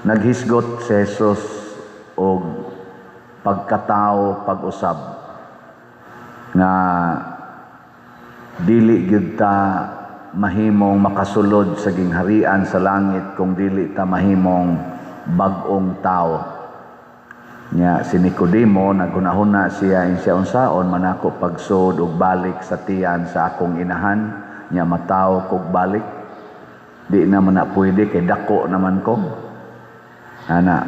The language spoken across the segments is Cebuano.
Naghisgot si Jesus og pagkatao pag-usab nga dili gyud ta mahimong makasulod sa gingharian sa langit kung dili ta mahimong bag-ong tao. Nya si Nicodemo, naghunahuna siya, in siya, "Unsaon man ako pagsud og balik sa tiyan sa akong inahan nya matawo kog balik? Di naman na pwede kay dako naman ko," ana.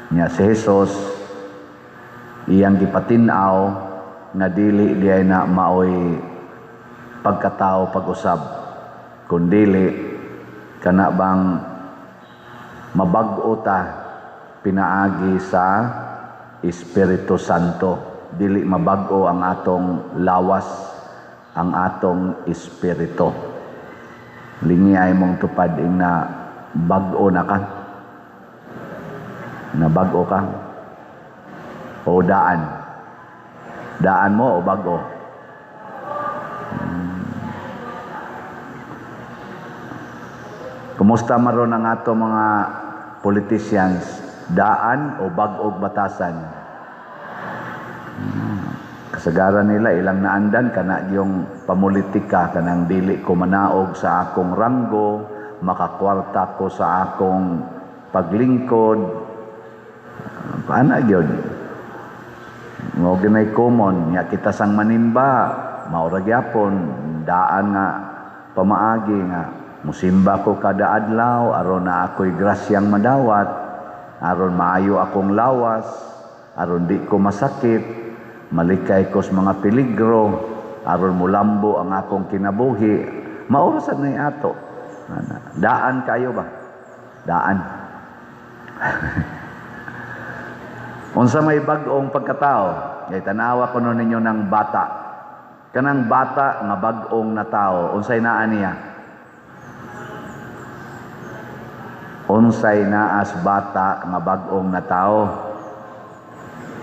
Nya si Jesus, iyang gipatin-aw nga dili diay na maoy pagkatao pag-usab, kundili kana bang mabag-o ta pinaagi sa Espiritu Santo. Dili mabag-o ang atong lawas, ang atong espiritu. Lingi ay mong tupad ing na bag-o na ka, na bag-o ka o daan daan mo o bag-o. Kumusta maron ang ato mga politicians? Daan o bag-og batasan? Kasagaran nila ilang naandan kana yung pamulitika, kanang dili ko manaog sa akong ranggo, makakwarta ko sa akong paglingkod. Paana gyud? Mao ginay common nya kita sang manimba, mao ra gyapon daan nga pamaagi nga musimba ko kada adlaw aron na ako'y grasyang madawat, aron maayo akong lawas, aron di ko masakit, malikay ko sa mga peligro, aron mulambo ang akong kinabuhi. Mao ra sad nay ato. Daan kayo ba? Daan. Unsa may bag-ong pagkatao? Kay tanawa kuno ninyo ng bata. Kanang bata nga bag-ong na tao, unsay naa niya? Unsay naas bata nga bag-ong na tao?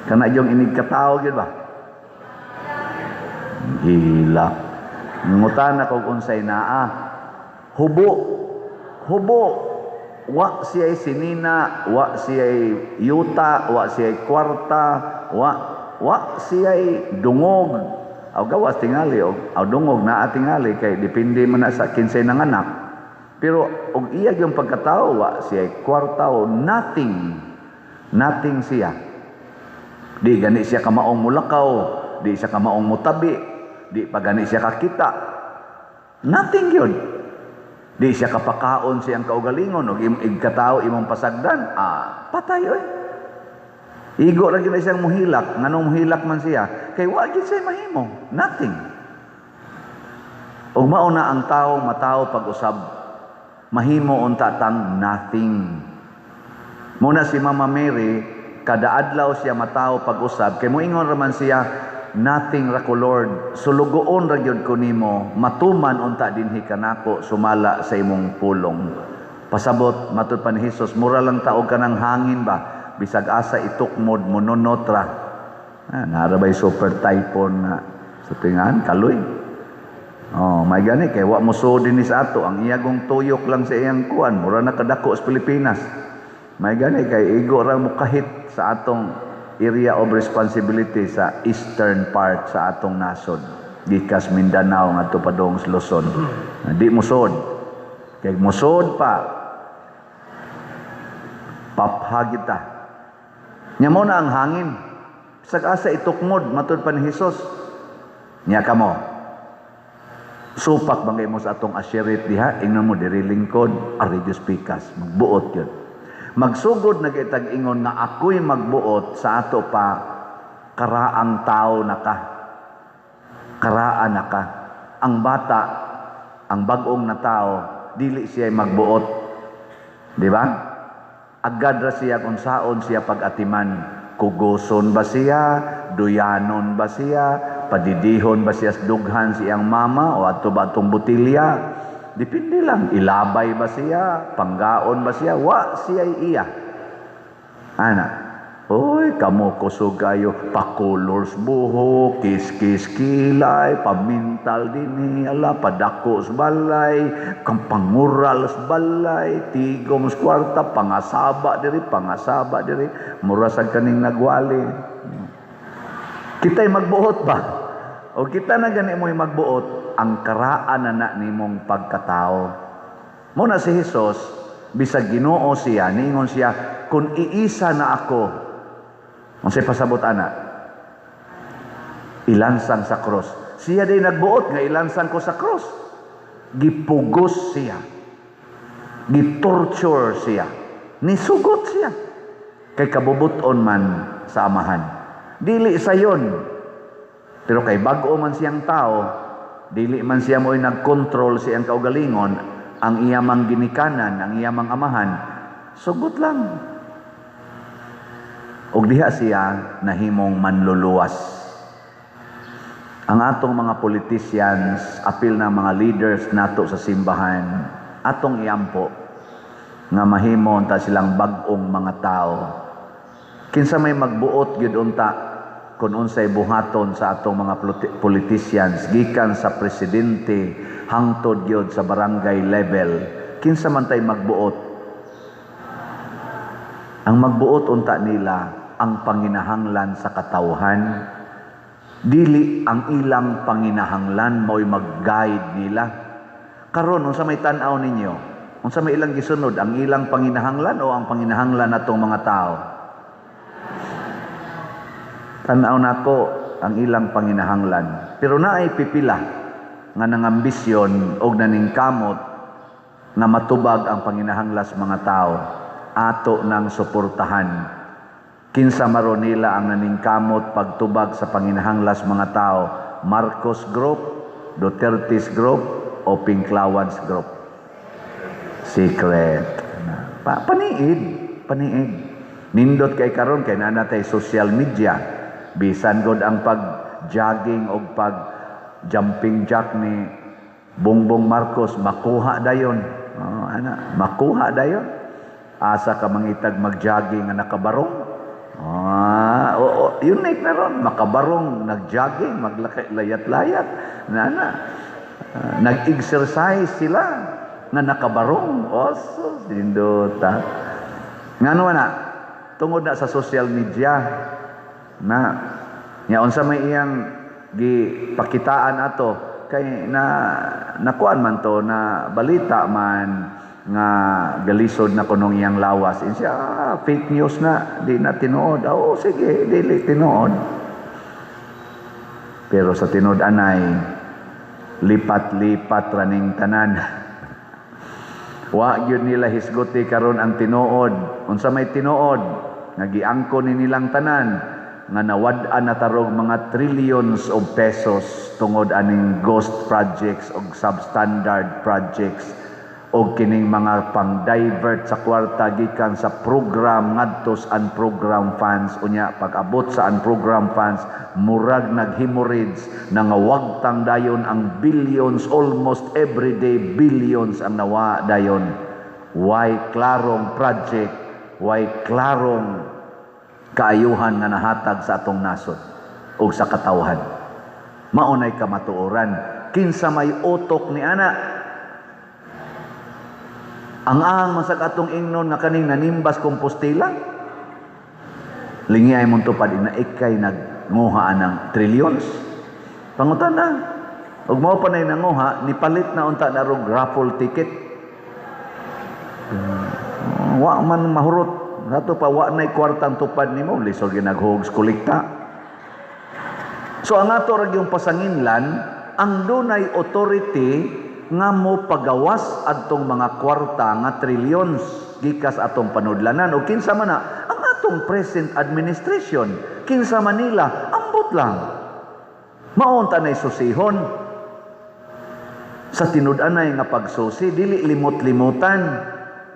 Kana yung inig katao gyud ba? Hila. Ngutana kog unsay naa. Hubo. Hubo. Wa siya'y sinina, wa siya'y yuta, wa siya'y kwarta, wa siya'y dungog. Aw gawas tingali og aw dungog naa tingali kay depende man na sa kinsay nanganak. Pero og iya yung pagkatao, wa siya'y kwarta o nothing. Nothing siya. Di gani siya kamaong mulakaw, di siya kamaong mutabi, di pa gani siya kakita. Nothing yun. Di siya kapakaon siyang kaugalingon og igkatao imong pasagdan, patay oy. Igo ra gyud na siyang muhilak, nganong muhilak man siya? Kay wa gyud siya mahimo, nothing. Ug mao na ang tao matao pag-usab, mahimo unta tang nothing. Muna si Mama Mary, kada adlaw siya matao pag-usab, kay moingon ra man siya, "Nothing ra ko, Lord, sulugoon ra gyud ko nimo, matuman unta dinhi kanako sumala sa imong pulong." Pasabot matud pa ni Jesus, mura lang ta og kanang hangin ba, bisag asa itukmod monunot ra. Nara bay super typhoon na sa tingan kaloy. Oh, may gani kay wa mo suod dinhi sa ato, ang iyagong tuyok lang sa iyang kuan, mura na kadako sa Pilipinas. May gani kay igo ra mo kahit sa atong area of responsibility sa eastern part sa atong nasod, gikas Mindanao ngadto padung sa Luzon. Di mo suod. Kay mosuod pa, paphagit ta. Nya mo na ang hangin. Bisag asa itukmod, matud pa ni Jesus. Nya kamo, supak bangay mo sa atong asherit diha, ingnon mo diri lingkod, ari Dios pikas, magbuot yun. Magsugod na kitag ingon nga ako'y magbuot sa ato pa, karaang tao na ka. Karaan na ka. Ang bata, ang bag-ong na tao, dili siya magbuot. Di ba? Agad ra siya kung saon siya pag-atiman. Kuguson ba siya? Duyanon ba siya? Padidihon ba siya sa dughan siyang mama? O ato ba atong botilya? Depende lang. Ilabay ba siya? Panggaon ba siya? Wa siya iya. Ana. Oy, kamo kusog kayo, pa-colors buhok, kiss-kiss kilay, pamintal dinhi, ala, padako sa balay, pangural sa balay, tigom sa kwarta, pangasaba diri, mura sa kaning nagwali. Kita'y magbuot ba? O kita na gani mo'y magbuot, ang karaan na na nimong pagkatao. Muna si Jesus, bisag Ginoo siya, niingon siya, "Kung iisa na ako," unsay pasabot ana? Ilansang sa cross. Siya din nagbuot nga ilansang ko sa cross. Gipugos siya. Gitorture siya. Nisugot siya. Kay kabubuton man sa Amahan. Dili sayon. Pero kay bag-o man siyang tao, dili man siya mo'y nagkontrol sa iyang kaugalingon, ang iya mang ginikanan, ang iya mang amahan, sugot lang. Og diha siya nahimong manluluwas. Ang atong mga politicians, apil na mga leaders nato sa simbahan, atong iampo nga mahimo unta silang bag-ong mga tao. Kinsa may magbuot gyud unta kung unsay buhaton sa atong mga politicians gikan sa presidente hangtod gyud sa barangay level? Kinsa man tay magbuot? Ang magbuot unta nila ang panginahanglan sa katawhan, dili ang ilang panginahanglan mao'y mag-guide nila. Karon, unsa may tan-aw ninyo? Unsa may ilang gisunod, ang ilang panginahanglan o ang panginahanglan natong mga tao? Tan-aw nako, ang ilang panginahanglan. Pero naay pipila nga nangambisyon og naningkamot nga matubag ang panginahanglan sa mga tao, ato nang suportahan. Kinsa maro nila ang naningkamot pagtubag sa panginahanglan sa mga tao? Marcos Group, Duterte's Group, o Pinklawans Group? Secret. Paniid, paniid. Nindot kay karon kay naa natay social media. Bisan god ang pag jogging o pag jumping jack ni Bongbong Marcos makuha dayon. Oh, ana, makuha dayon. Asa ka mangitag mag-jogging nga nakabarong? Ah, oo, unique na ron. Makabarong, nag-jogging, maglakay, layat-layat. Na. Ah, nag-exercise sila nga nakabarong. Oso, sindota. Ngano na? Tungod na sa social media na nya unsa may iyang gipakitaan ato kay na nakuan man to na balita man nga galisod na kunong iyang lawas. Insiya, ah, fake news na, di na tinuod. Oo, sige, dili tinuod. Pero sa tinuod anay, lipat-lipat raning tanan. Wa gyud nila hisguti karon ang tinuod. Unsa may tinuod? Nga giangkon ni nilang tanan nga nawad-an na tarog mga trillions of pesos tungod aning ghost projects og substandard projects og kining mga pang-divert sa kwarta gikan sa program ngadto sa unprogram funds. Unya pag-abot sa unprogram funds, murag nag-hemorrhage, nangawagtang dayon ang billions. Almost every day, billions ang nawa dayon. Way klarong project, way klarong kaayuhan nga nahatag sa atong nasod o sa katawhan. Maunay kamatuoran. Kinsa may utok ni ana? Ang ahang man sa atong ingnon nga kaning nanimbas Compostela. Lingi ay mong tupad ina ikay nagnguha ng trillions. Pangutan na. Ug mao pa nay nanguha, nipalit na unta na rog raffle ticket. Wa man mahurot. Ato pa wa nay kwartang tupad nimo, lisod ginaghogs kolekta. So ang ato ra yung pasanginlan, ang dunay authority nga mo pagawas adtong mga kwarta nga trillions gikas atong panudlanan o kinsa man na ang atong present administration, kinsa man nila, ambot lang. Maunta nay susihon sa tinud-anay nga pagsusi, dili limot-limutan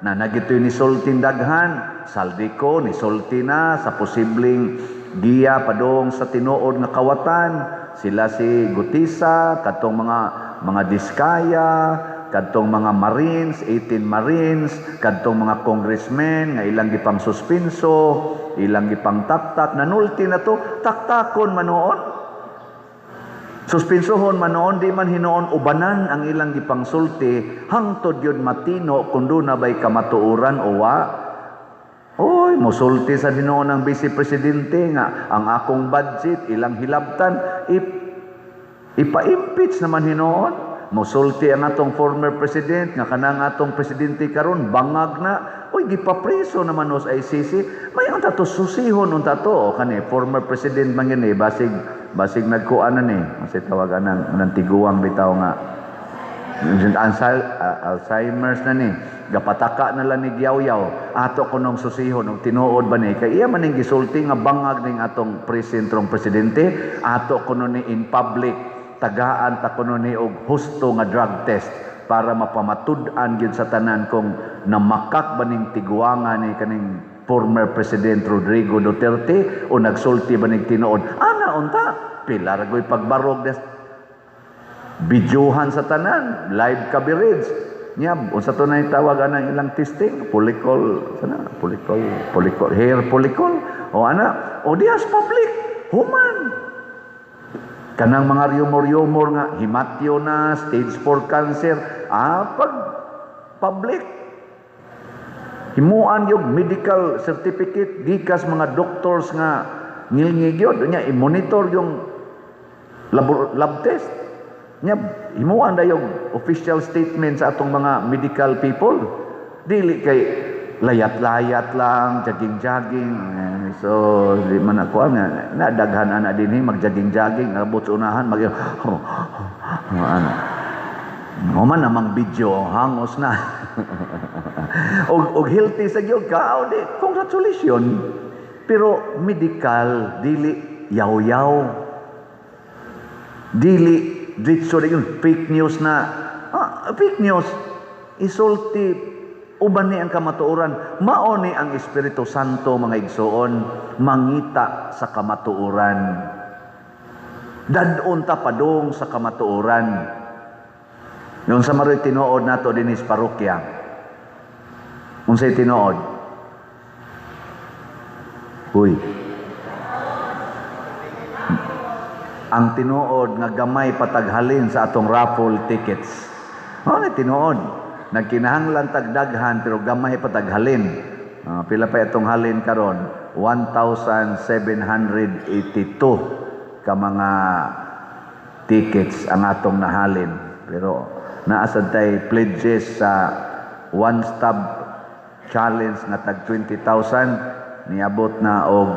na nagitoy ni sultin daghan Zaldy Co, ni sulti na sa posibleng giya padung sa tinuod nga kawatan. Sila si Guteza, katong mga Diskaya. kadtong mga Marines, 18 Marines, kadtong mga congressmen nga ilang gipang suspinso, ilang gipang taktak, nanulti na to, taktakon manoon. Suspinsohon manoon, di man hinuon ubanan ang ilang gipangsulti, hangtod yun matino kung duna ba'y kamatuoran o wa. Oy, musulti sa hinuon ang vice presidente nga ang akong budget ilang hilabtan, ipa-impeach naman hinuon. Musulti ang atong former president nga kanang atong presidente karon bangag na. Uy, gipapreso naman sa ICC. May unta to, susihon unta to. O kani former president man gini, basig basig nagkuan na ni. Kasi tawag anang nang tiguang bitaw nga Alzheimer's na ni. Gapataka na lang ni Gyaw-yaw. Ato kunong susihon og tinuod ba ni kay iya man ning gisulti nga bangag ning atong presentrong presidente, ato kuno ni in public tagaan ta kuno ni og husto nga drug test para mapamatud-an gyud sa tanan kung namakak ba ning tiguanga ni kaning former President Rodrigo Duterte o nagsulti ba ning tinuod. Ana unta, pila ra goy pagbarog des bidyuhan sa tanan, live coverage. Nya, unsa to na tawag anang ilang testing? Follicle, sana, follicle, follicle, hair follicle. O ana, o diyas public, human. Kanang mga rumor-rumor nga himatyo na, stage 4 cancer, pag public himuan yung medical certificate gikas mga doctors nga ngilngig yun nya i-monitor yung lab test nya, himuan na yung official statement sa atong mga medical people, dili kay layat-layat lang, jogging-jogging. Eh, so di man ako nga na daghan ana dinhi mag-jogging-jogging, abot sa unahan mag oh, oh, ano. Human namang video, hangos na. Og healthy sa gyud ka, di, congratulations. Pero medical, dili yaw-yaw. Dili ditso yun, fake news na. Ah, fake news, isulti, uban ni ang kamatuoran. Mao ni ang Espiritu Santo, mga igsoon, mangita sa kamatuoran. Dadon ta padung sa kamatuoran. Yung sa maroy tinuod nato dinis parokya. Unsay tinuod? Uy. Ang tinuod nga gamay pataghalin sa atong raffle tickets. Ano ni tinuod? Nagkinahanglan tagdaghan pero gamay pataghalin. Pila pa itong halin karon? 1,782 ka mga tickets ang atong nahalin. Pero naasad tay pledges sa one stop challenge nga tag 20,000, niabot na og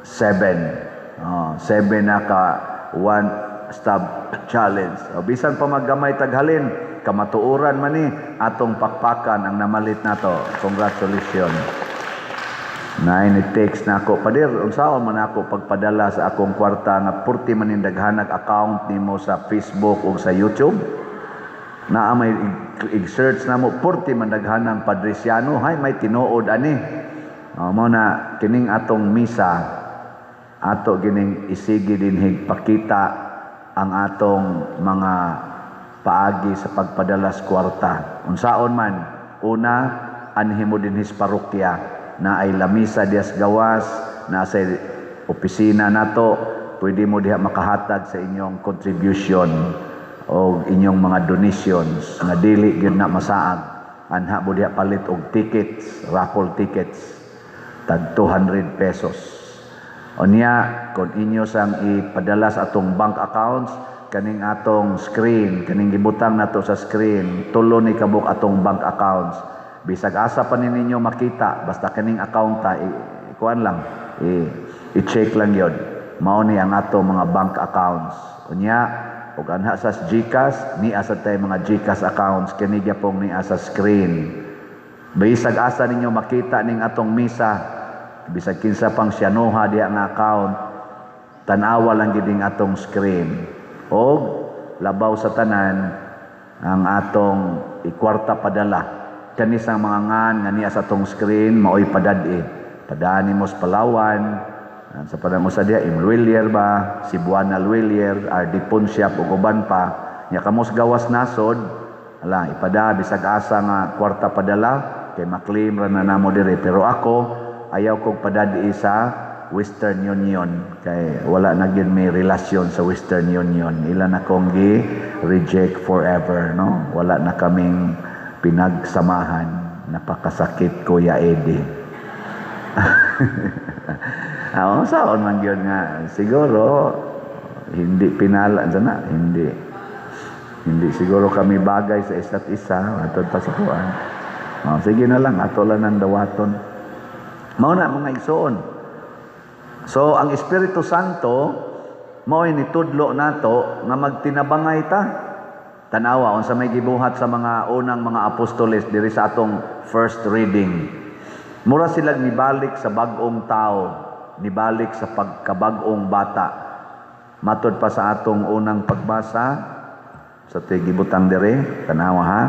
7. Oh, 7 na ka one stop challenge. O, bisan pa maggamay taghalin, kamatuoran man ni atong pakpakan ang namalit nato. Congratulations. Nay ni text na ako, "Pader, unsaon man ako pagpadala sa akong kwarta nga purti man ning daghanag account nimo sa Facebook ug sa YouTube?" Naa may i-search na mo, purti man daghanang Padriciano, hay may tinuod ani. O, mo na kining atong misa ato gining isigi dinhig pakita ang atong mga paagi sa pagpadalas kwarta. Unsaon man, una, anhi mo dinhi sa parokya na ay lamisa dias gawas, na sa opisina nato, pwede mo diha makahatag sa inyong contribution o inyong mga donations nga dili gyud na masaag. Anha mo diha palit og tickets, raffle tickets, tag 200 pesos. Unya, kung inyo sang ipadala sa atong bank accounts, kaning atong screen, kaning gibutang nato sa screen, tulo ni kabuk atong bank accounts. Bisag asa pa ni ninyo makita, basta kaning account ta, ikuan lang, i-check lang yon. Mao ni ang ato mga bank accounts. Unya, ug anha sa GCash, ni asa tay mga GCash accounts, kini gyapong ni asa screen. Bisag asa ninyo makita ning atong misa, bisag kinsa pang siyanoha diha nga account, tan-awa lang gid ning atong screen. Og labaw sa tanan ang atong ikwarta padala kani sa mga ngan nga niya sa atong screen, maoy padad-e. Padani mo sa Palawan, sa padang usa diha Imluilier ba, Cebuana Lhuillier, RD Ponsiap ug uban pa. Nya kamos gawas nasod, Ala, ipada bisag asa nga kwarta padala kay maklaim ra na namo dire, pero ako ayaw kog padadi sa Western Union kay wala na gyud may relasyon sa Western Union. Ila na kong gi reject forever, no? Wala na kaming pinagsamahan. Napakasakit, Kuya Eddie. Ah, saon man gyud nga siguro hindi pinala sana, hindi hindi siguro kami bagay sa isa't isa atod pa sa kuan. Oh, sige na lang, ato lang ng dawaton. Mao na, mga igsoon. So ang Espiritu Santo mao'y nitudlo nato nga magtinabangay ta. Tanawa unsa may gibuhat sa mga unang mga apostoles diri sa atong first reading. Mura silang nibalik sa bag-ong tao, nibalik sa pagkabag-ong bata. Matod pa sa atong unang pagbasa sa tigibutang diri, tanawa ha.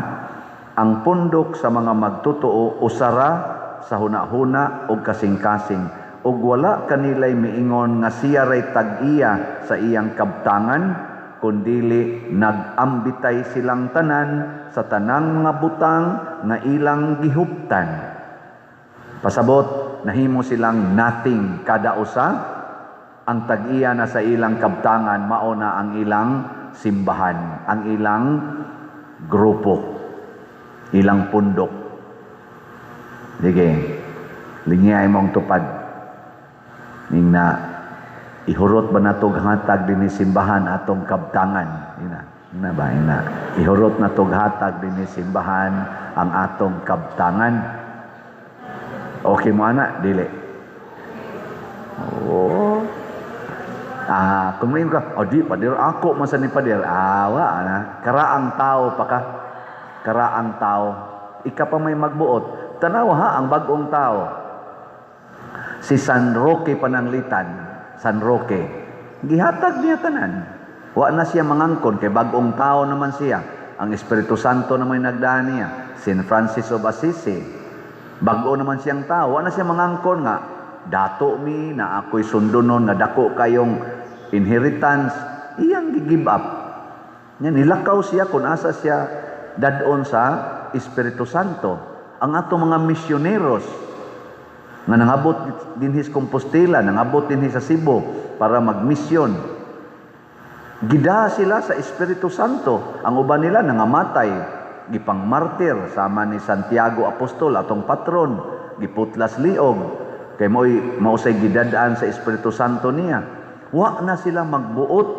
Ang pundok sa mga magtotoo usara sa hunahuna ug kasing-kasing, ug wala kanilay miingon nga siya ray tag-iya sa iyang kabtangan, kundili nag-ambitay silang tanan sa tanang mga butang nga ilang gihuptan. Pasabot, nahimo silang nothing kada usa. Ang tag-iya na sa ilang kabtangan mao na ang ilang simbahan, ang ilang grupo, ilang pundok. Sige, lingiyay mong tupad. Ning na ihurot ba natog hatag dinhi simbahan atong kabtangan? Ina, ina ba ina? Ihurot natog hatag dinhi simbahan ang atong kabtangan. Okay mo ana? Dili. Oo. Ah, kung ka, oh di, pader, ako man sa ni pader. Ah, wa na. Karaang tao pa ka. Karaang tao. Ika pa may magbuot. Tanawa ha, ang bagong tao. Si San Roque Pananglitan, San Roque, gihatag niya tanan. Wa na siya mangangkon kay bagong tao naman siya. Ang Espiritu Santo naman nagdaan niya. Saint Francis of Assisi, bago naman siyang tao. Wa na siya mangangkon nga dato mi na ako'y sundunon nga dako kayong inheritance. Iyang gi-give up. Nya nilakaw siya kung asa siya dadon sa Espiritu Santo. Ang ato mga misyoneros nga nangabot dinhi sa Compostela, nangabot dinhi sa Cebu para magmisyon. Gida sila sa Espiritu Santo. Ang uban nila nangamatay, gipang martir sama ni Santiago Apostol, atong patron, giputlas liog. Kay mo'y mausay gidadaan sa Espiritu Santo niya. Wa na sila magbuot.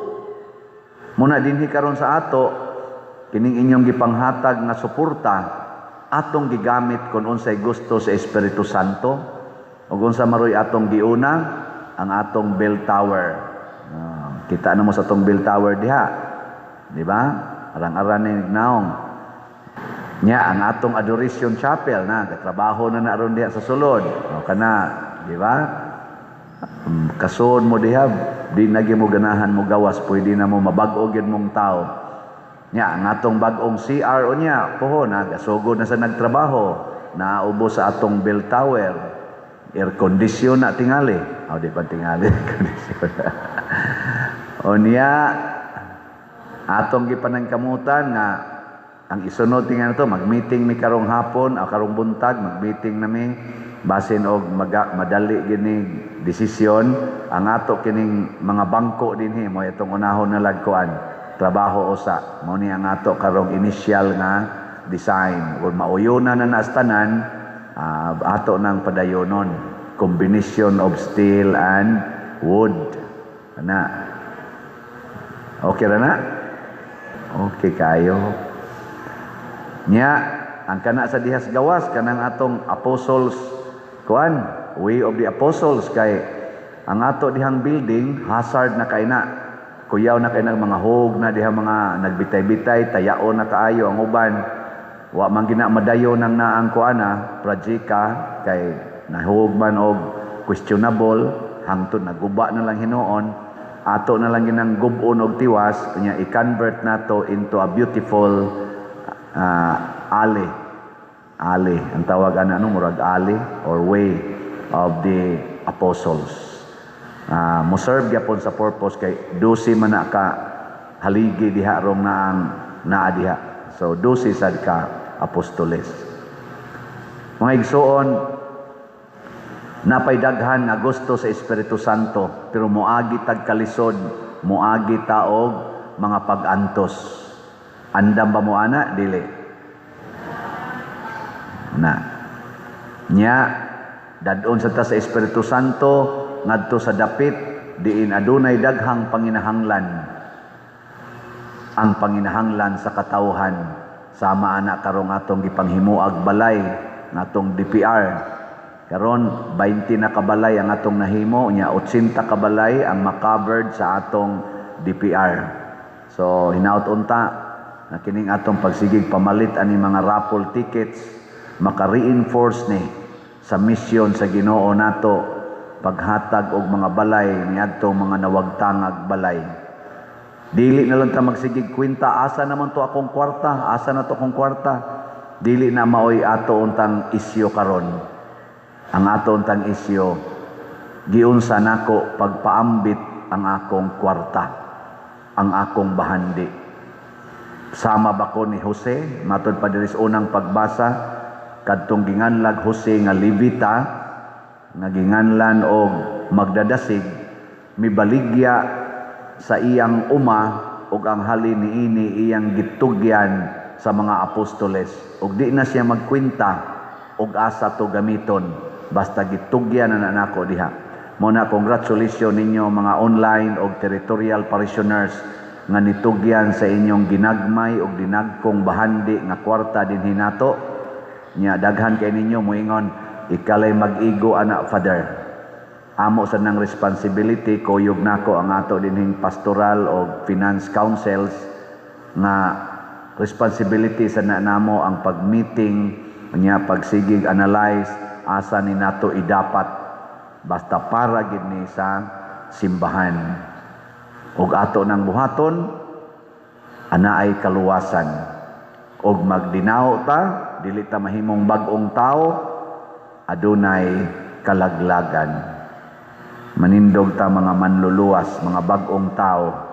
Muna dinhi karon sa ato, kining inyong gipanghatag nga suporta, atong gigamit kung unsay gusto sa Espiritu Santo. Ug unsa maroy atong giuna? Ang atong bell tower. Ah, kita na mo sa atong bell tower diha. Di ba? Arang-aran ni naong. Nya ang atong Adoration Chapel na katrabaho na na ron diha sa sulod. O kana, di ba? Kasun mo diha, di na gyud mo ganahan mo gawas, pwede na mo mabag-o gyud mong tao. Nya ang atong bag-ong CR o nya, pohon na gasugod na sa nagtrabaho, naubo sa atong bell tower. Air condition na tingali. O di pa tingali, condition. O niya atong gipanangkamutan nga ang isunod tingali to, mag-meeting mi karong hapon o karong buntag, mag-meeting nami basin og madali gini desisyon ang ato kining mga bangko dinhi mo itong unahon na lagkuan trabaho usa. Mao ni ang ato karong initial nga design. Ug mauyuna na nastanan, ato nang padayonon, combination of steel and wood ana. Okay ra na, okay kayo. Nya ang kana sa dihas gawas, kanang atong apostles kuan, Way of the Apostles, kay ang ato dihang building hazard na kay na, kuyaw na kay na, mga hog na diha, mga nagbitay-bitay, tayaon na kaayo ang uban. Wa man gina madayo nang naang kuana projecta kay nahug man og questionable hangtod naguba na lang hinuon. Ato na lang ginang gub-on og tiwas, nya i-convert nato into a beautiful alley. Alley ang tawag ana, no? Murag alley or Way of the Apostles. Mo serve gyapon sa purpose kay 12 man na ka haligi diha rong naang naa diha. So 12 sad ka apostoles. Mga igsuon, napay daghan nga gusto sa Espiritu Santo, pero moagi tag kalisod, moagi ta og mga pag-antos. Andam ba mo ana? Dili. Na. Nya dadon sa ta sa Espiritu Santo ngadto sa dapit diin adunay daghang panginahanglan. Ang panginahanglan sa katawhan, sama ana karong atong gipanghimuag balay ngatong DPR. Karon 20 na kabalay ang atong nahimo nya, 80 kabalay ang makovered sa atong DPR. So hinaut unta na kining atong pagsigig pamalit ani mga raffle tickets maka-reinforce ni sa misyon sa Ginoo nato, paghatag og mga balay niadtong mga nawagtangag balay. Dili na lang ta magsigig kwenta, "Asa naman to akong kwarta? Asa na to akong kwarta?" Dili na maoy ato untang isyu karon. Ang ato untang isyu, giunsa nako pagpaambit ang akong kwarta, ang akong bahandi? Sama ba ko ni Jose? Matod pa diri sa unang pagbasa, kadtong ginganlag Jose nga Levita, nga ginganlan og magdadasig, mibaligya sa iyang uma ug ang halin niini iyang gitugyan sa mga apostoles, ug di na siya magkwenta og asa to gamiton, basta gitugyan na nako diha. Mo na congratulations ninyo mga online og territorial parishioners nga nitugyan sa inyong ginagmay og dinagkong bahandi nga kwarta dinhi nato. Nya daghan kay ninyo moingon, "Ikalay mag-igo ana, Father." Amo sa nang responsibility, kuyog nako ang ato dinhing pastoral o finance councils nga responsibility sa na namo ang pag-meeting nya, pagsigig analyze asa ni nato idapat, basta para gid ni sa simbahan ug ato nang buhaton ana ay kaluwasan ug magdinaw ta, dili ta mahimong bag-ong tao, adunay kalaglagan. Manindog ta mga manluluwas, mga bag-ong tao.